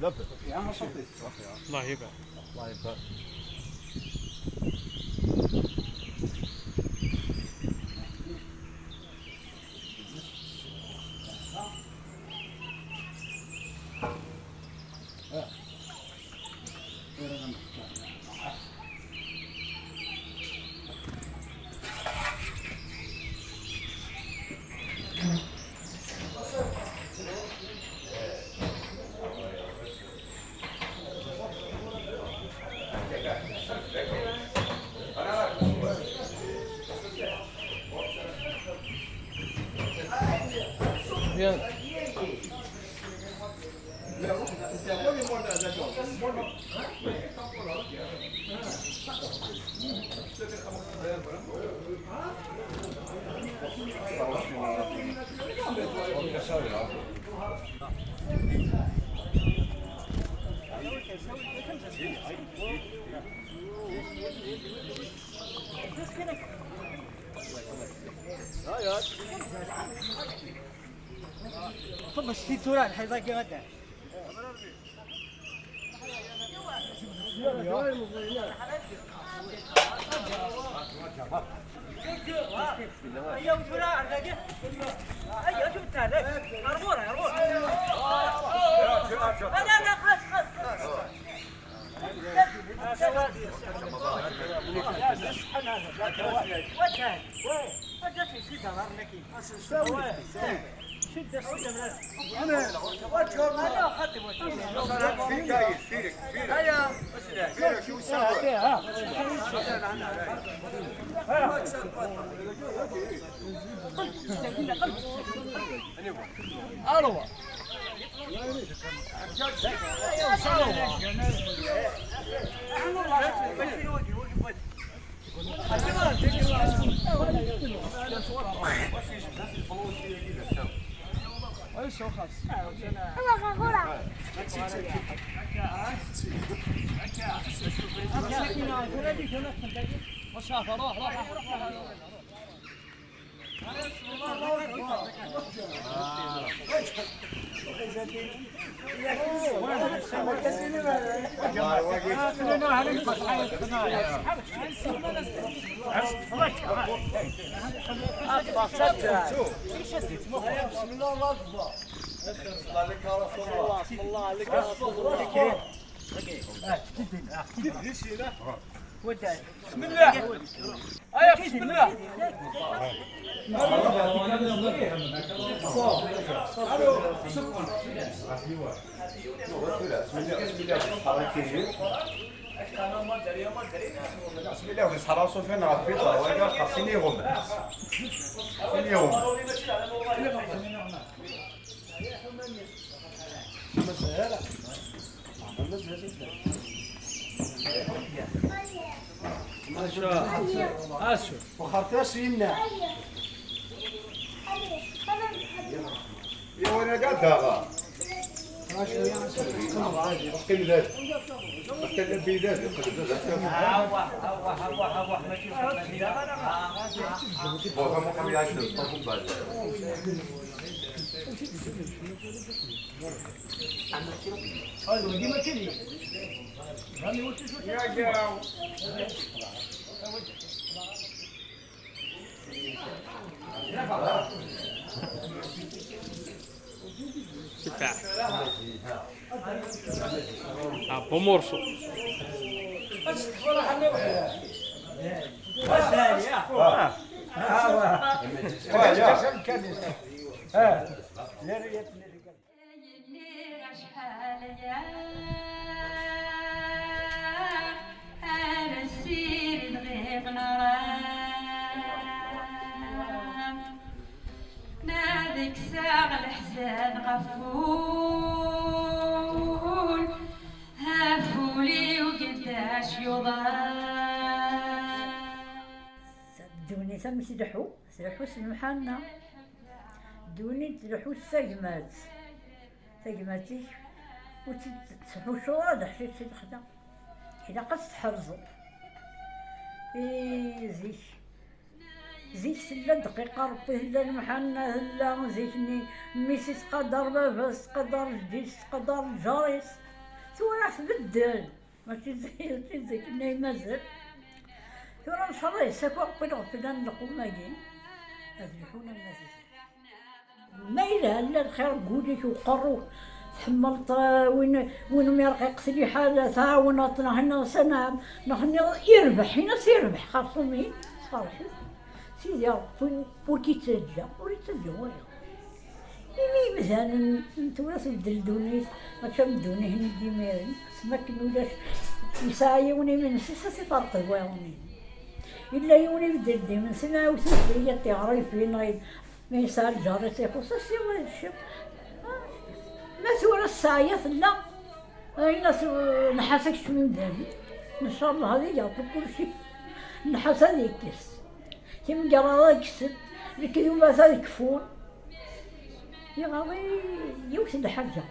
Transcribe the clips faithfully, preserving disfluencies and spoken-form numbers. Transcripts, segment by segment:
لاباس. يا ما صوتي. الله يبارك. الله يبارك. Bien. طب الشتي تورا الحيطة كي غدا. بسم الله، الله اكبر. بسم الله عليك يا رسول الله. بسم الله عليك يا رسول الله. بسم الله. ايا بسم الله. بسم الله، بسم الله، بسم الله، بسم الله، راسو فين راه في الدار، وهذا خاصني يغمض. خاصني يغمض. وخرطاس يمنع. يا وانا قاعد داغا. قيم ذات. قيم ذات. قيم ذات. بابا ما كان يعيش الطفل بعد. C'est ça. Un bon morceau. Yenniɣ acḥal aya ara ssiridɣ iɣnaṛan, ma d-kkseɣ leḥzen ɣef wul, ɣef wul-iw geddac yuḍan. Ddunit amek tleḥḥu, tleḥḥu s lemḥanna. Ddunit tleḥḥu s tagmat. Tagmat-ik ur tt-tettḥuccuḍ ara d aḥcic i lexla. Ilaq ad tt-tḥerzeḍ. I zik, zik tella dqiqa Ṛebbi, tella lemḥanna, tella zik-nni mmi-s yettqadar baba-s, yettqadar jeddi-s, yettqadar lǧar-is. Tura tbeddel, mačči d, mačči d akken ay mazal. Tura ncallah yessaki Ṛebbi leɣfira n lqum-agi, ad lḥun am mazal. Ma yella, llan lxir deg wul-ik uqerru-k, tḥemmleḍ, eh, win, win umi rqiqet liḥala, tɛawneḍ-t, neɣ nniɣ-as anɛam, neɣ nniɣ irbeḥ, in-as irbeḥ, xerṣum-it, sferḥ-it. Sidi Ṛebbi ur k-ittaǧǧa, ur ittaǧǧa wayeḍ. Imi imdanen n tura tbeddel ddunit, mačči am ddunit-nni n yimiren, asmi akken ulac yesɛa yiwen imensi, s as iferq d wayeḍ-nni. Yella yiwen ibeddel-d imensi, ma iwet-it deg tiɣrifin, neɣ ma yesɛa lǧar-is ixuṣ-as, iwa ciṭ. Ma tura sseɛya tella, ayen as-, nḥas ad keččem imdanen. Ncallah ad igeṛ kulci. Nḥas ad ikkes. Timgerraḍ ad kksent. Lekdumat ad kfun. Iɣaḍ-i yiwet n lḥaǧa.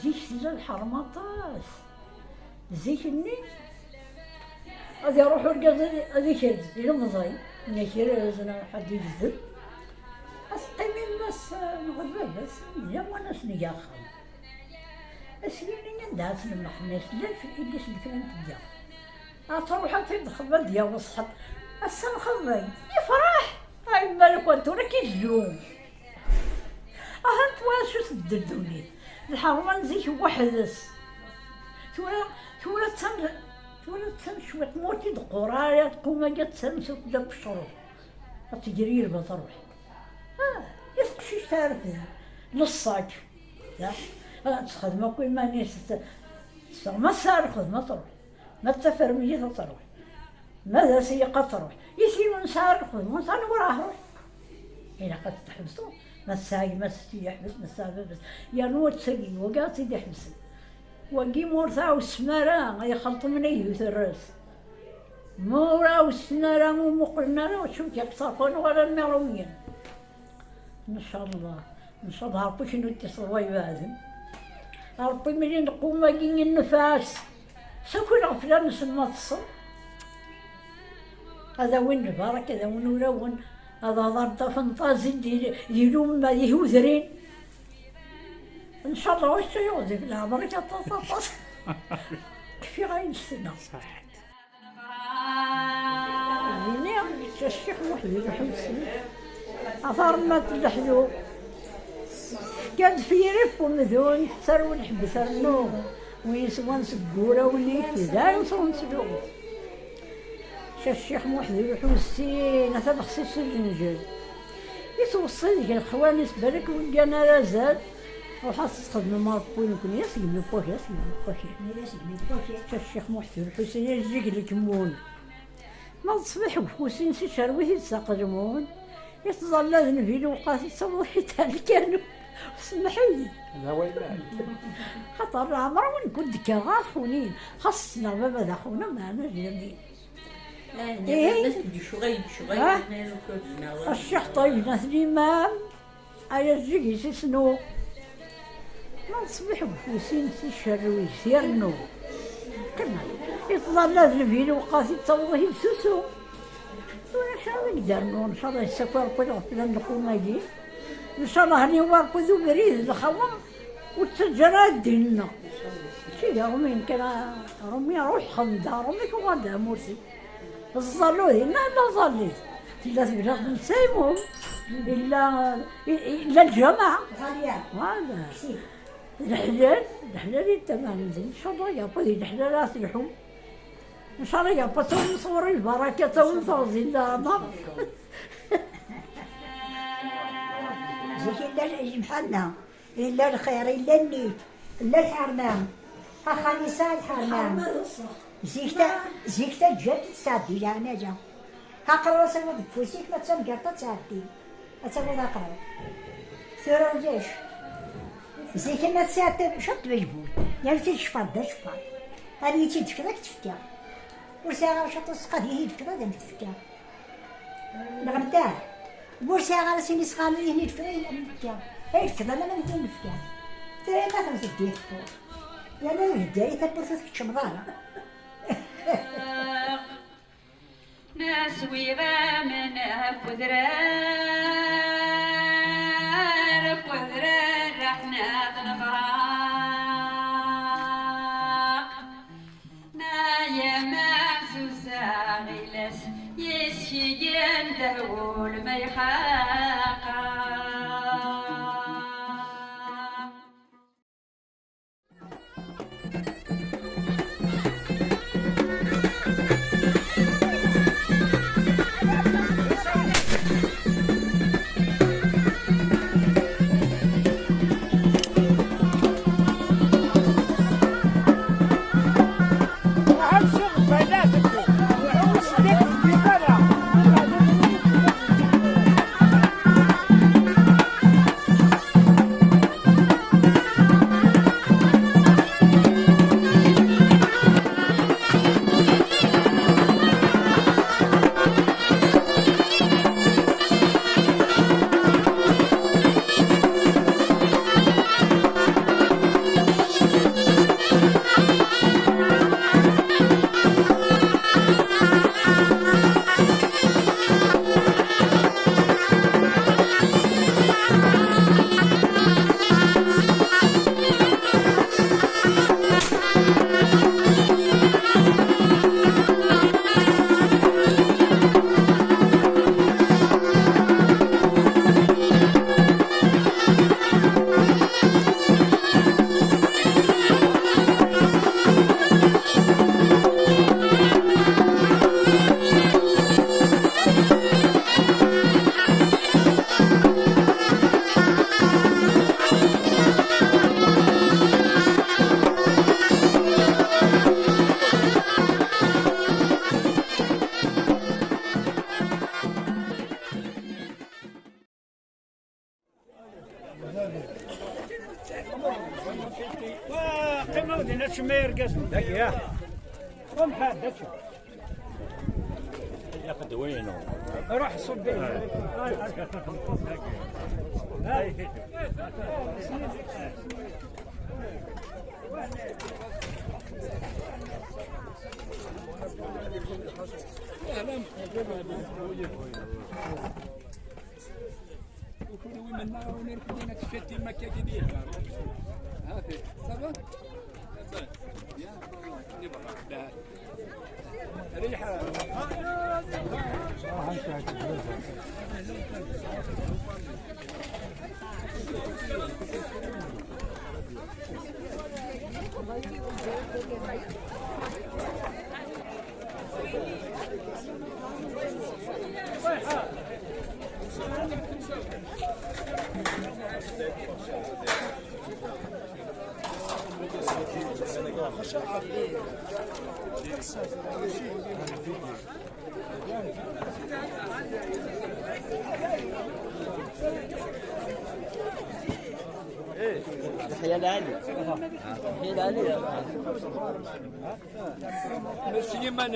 Zik tella lḥerma aṭas. Zik-nni, ad iruḥ urgaz ad, ad ikerz ilemẓi, ad ikerz neɣ ad igezzem. Ad teqqim yemma-s neɣ d baba-s, d lawan ad s-neg axxam. Ad s-yini anda ad tlemmex, ma yesla illi-s lekra n tga. Ad truḥ ad t-id-texdem, ad d-yaweḍ ṣṣḥab. Ass-a nxeḍ-it, yefreḥ. Ay mma, lukan tura k-izlu. Aha, tura acu tbeddel ddunit. Lḥerma n zik weḥd-s. Tura, tura attan, tura attan cwiṭ ma ur tt-id-qqur ara, tqum-agi attan s ufella n ucruf. Ad teǧǧer yirba truḥ. Ah, i teqcict ara tebda. Leṣṣak. Ya, ad texdem akk iman-is, t-, tesseɣ ma tesɛa lxedma truḥ. Ma d tafermit ad truḥ. Ma d aseyyeq ad truḥ. I tin ur nesɛi ara lxedma, ur nesɛi anwa ara truḥ. Ilaq ad t-tḥebseḍ. Ma tesɛa gma-s ad tt-id-iḥbes, ma tesɛa baba-s. Yernu ad tagi, wagi ad tt-id-iḥbsen. Wagi ma ur tɛawsem ara, ad ixelṭ mnay di terras. Ma ur ɛawsen ara, ur muqlen ara, acu k-iqṣerfan wala mmi Rumyen. Ncallah, ncallah Ṛebbi knu d-iṣeḍwa ibeɛden. Ṛebbi mli nqum-agi nnfeɛ-as. Sakul ɣef la nesma ṭṭṣen. Ad awin lbaraka, ad awin urawen, ad aḍar tafenṭazi di, di lumma, di tudrin. Ncallah, wacu yuɣ di leɛmer-ik aṭas, aṭas. Kfiɣ ayen ssneɣ. Dini, kečč a Ccix Muḥ di Lḥusin, a taremmat n leḥlu, tefka-d f yiri n umdun, tettarew lḥebb ternu, win yeswan seg wurawen-ik, d ayen sɣen tluɣ. Kečč a Ccix Muḥ di Lḥusin, a tabexsist n lǧenǧel. I tweṣṣi deg lexwan-is, balak wiggan ara azal, ruḥ ad tesxedmem Ṛebbi nekni, asegmi n wakal, asegmi n wakal. Kečč a Ccix Muḥ di Lḥusin, a zzig n lekmun. Ma d ṣṣbiḥ deg ufus-ines icerwi-t-id s aqelmun, i tẓalla d nnbi lewqat i ttaweḍ-it ar lkanun. Semmeḥ-iyi. D awal. Xaṭer leɛmer-iw nekk ur d-kkreɣ ara xunin, xas ssneɣ baba d axunam, meɛna jlamin. Ihi, a Ccix Ṭayeb n At Limam, ay azzig-is isnu. Ma d ṣṣbiḥ deg ufus-ines icerrew-it yernu. Qqimen. I tḍalla d lbi lewqat i ttaweḍ-it-id s usu. Tura acu ara k-d-rnu? Ncallah yessaki Ṛebbi ɣef flan lqum-agi. Ncallah niwa Ṛebbi d ubrid, lxawa ur ttaǧǧa ara ddin-nneɣ. Mačči d aṛumi kan, aṛumi ruḥ xdem-d aṛumi tuɣal d amurti. Ẓẓallu dinna, la ẓallit. Tella tebna d netta imum. Illa, i-, illa lǧameɛ. Voilà. Leḥlal, leḥlal i ttaman din. Ncallah ya Ṛebbi di leḥlal ara telḥum. Ncallah ya Ṛebbi ad tawim sɣur-i lbaraka, ad tawim teɣzi n leɛmer. Zik illa lemḥanna. Illa lxir, illa nnif, illa lḥerma. Axxam yesɛa lḥerma. Zik ta-, zik taǧǧalt i tesɛeddi leɛnaya. Aqerru-s awa deg ufus-ik, ma d tamgerḍt ad tɛeddi. Ad tawiḍ aqerru. Tura ulac. Zik ma tesɛeddi ciṭ tbejbut, yerna tt-id-tecfeḍ d aceffar. Ad iyi-tt-id-tefkeḍ, ad k-tt-fkeɣ. Ur sɛiɣ ara ciṭ n ssqad, iyi-d-tefkeḍ, ad am-t-fkeɣ. Neɣ nteɛ. Ma ur sɛiɣ ara sin isɣalen, ihi nefka, nefka. Ay fkeḍ aman am tin nefka. Tura ma tewwet-d i tewwurt. Yerna di Bgayet tawwurt ur tkeččmeḍ ara. Neswiɣ aman ɣef wedrar, ɣef wedrar, aḥna d lebrar. Qqim a wdin, ad tcemma irgazen dagi, ah. Qum ḥad, ad tcemma. Ruḥ ṣubbi. Kunwi mennaɣ a wen-rked ad tfettim akka-agi di lehna. Ha, ça va? Riḥ. تحيا العلي. تحيا العلي. Merci, man.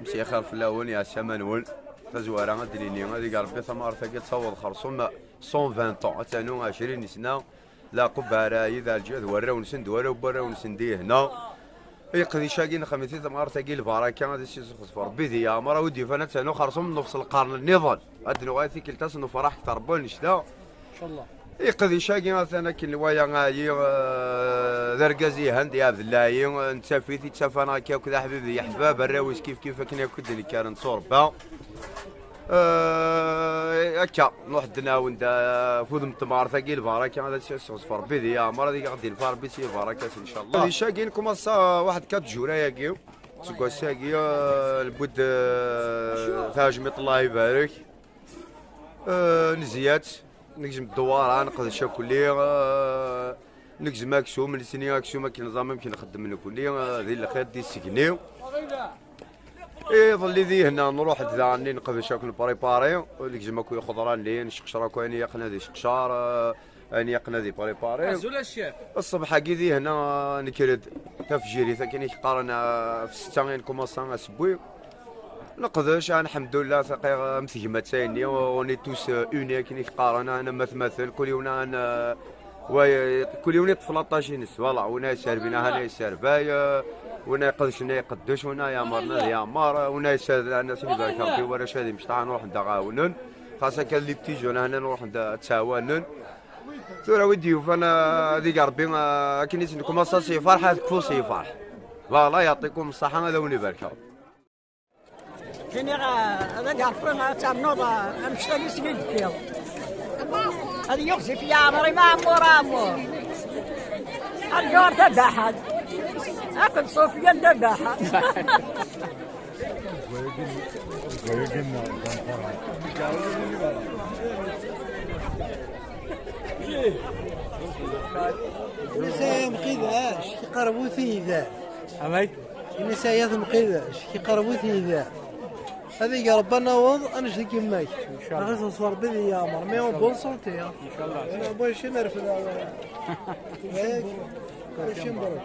Msi xir fell-awen, yeɛsama-nwen. Tazwara ad d-nini, ad ig Rebbi tamɣart-agi ad taweḍ xerṣum cent vingt ans, ad ternu ɛecrin sna, Laqub ara yid Ɛelǧiya d warraw-nsen, d warraw n warraw-nsen di hna. Iqdic-agi nexdem-it i temɣart-agi lbaraka, ad as-yessexsef Rebbi di yeɛmer, a wi d-yufan ad ternu xerṣum nnefṣ lqern nniḍen. Ad d-nuɣal tikkelt-a s nnefraḥ akter n wannect-a. Incallah. Iqdic-agi atan akken lwaya ayi, eh, d argaz ihan, d iɛebdellahi, eh, nettaf-it, ittaf-aneɣ akka akk d aḥbib d yeḥbab, arraw-is kif kif akken akk i d-nekkaren d turebba. Eh, akka, nruḥ-d nɛawen-d, eh, f udem n temɣart-agi lbaraka, ad as-yessexsef Rebbi di yeɛmer, ad aɣ-d-yenfa Rebbi s lbaraka-s, incallah. Iqdic-agi nkumaṣa waḥed quatre jours ayagi, seg wass-agi, eh, newwi-d, eh, tajmilt, Allah ibarek. Eh, nezya-tt, negzem ddewwara, neqdec akkelli, eh, negzem aksum, nesni aksum akken neẓra amek nxeddem nekni, eh, di lxiḍ, di ssegni. Iḍelli di hna nruḥ-d daɣen neqdec akk, nepripari, negzem akk ixeḍra-nni, nceqcer akk ayen i yaqen ad iceqcer, eh, ayen i yaqen ad ipripari. Azul a ccix. Ṣṣbeḥ-agi di hna nekker-d tafjirit akken i k-qqaren, eh, f ssetta i nkumaṣa asewwi. Neqdec, ah, lḥemdullah, taqi, am tegmat-ayni, on est tous, euh, unis akken i k-qqaren, ah, am atmaten, kul yiwen, ah, wa, kul yiwen iṭṭef laṭac-ines, voilà, wina yesserbin, ah, ana yesserbay, euh, wina iqedcen, ah, iqeddec, wina yeɛmren, ah, yeɛmer, euh, wina yessaden, ah, ad asen-ibarek Rebbi, warrac ad imecṭaḥ, ad ruḥen-d ad ɛawnen, xas akka les petits jeunes, ah, ana ruḥen-d ad ttɛawanen. Tura wi d-yufan, ah, ad ig Rebbi, ah, akken i s-nekkumaṣa s lferḥ, ad kfu s lferḥ. Voilà, yeɛṭikum ṣṣaḥa, ad awen-ibarek Rebbi. Ttiniɣ, eh, ad ak-ɛerfeɣ ad ternuḍ, eh, annect-agi seg i d-tekkiḍ. Ad yuɣzif yeɛmer-im a ɛemmur, a ɛemmur. Arǧu ar tabaḥant. Akked Ṣufyan tabaḥant. Ini-as ay amqidac, iqerbu tiyda. Amay? Ini-as ay at mqidac, iqerbu tiyda. Ad ig Rebbi ad naweḍ, ad nec deg yemma-k. Incallah. Ad ɣ-iseɣsi Rebbi di yeɛmer, mais en bonne santé, hein. Incallah. Bon, je suis nerveux, là, ouais. Ouais. Kullec mebṛuk.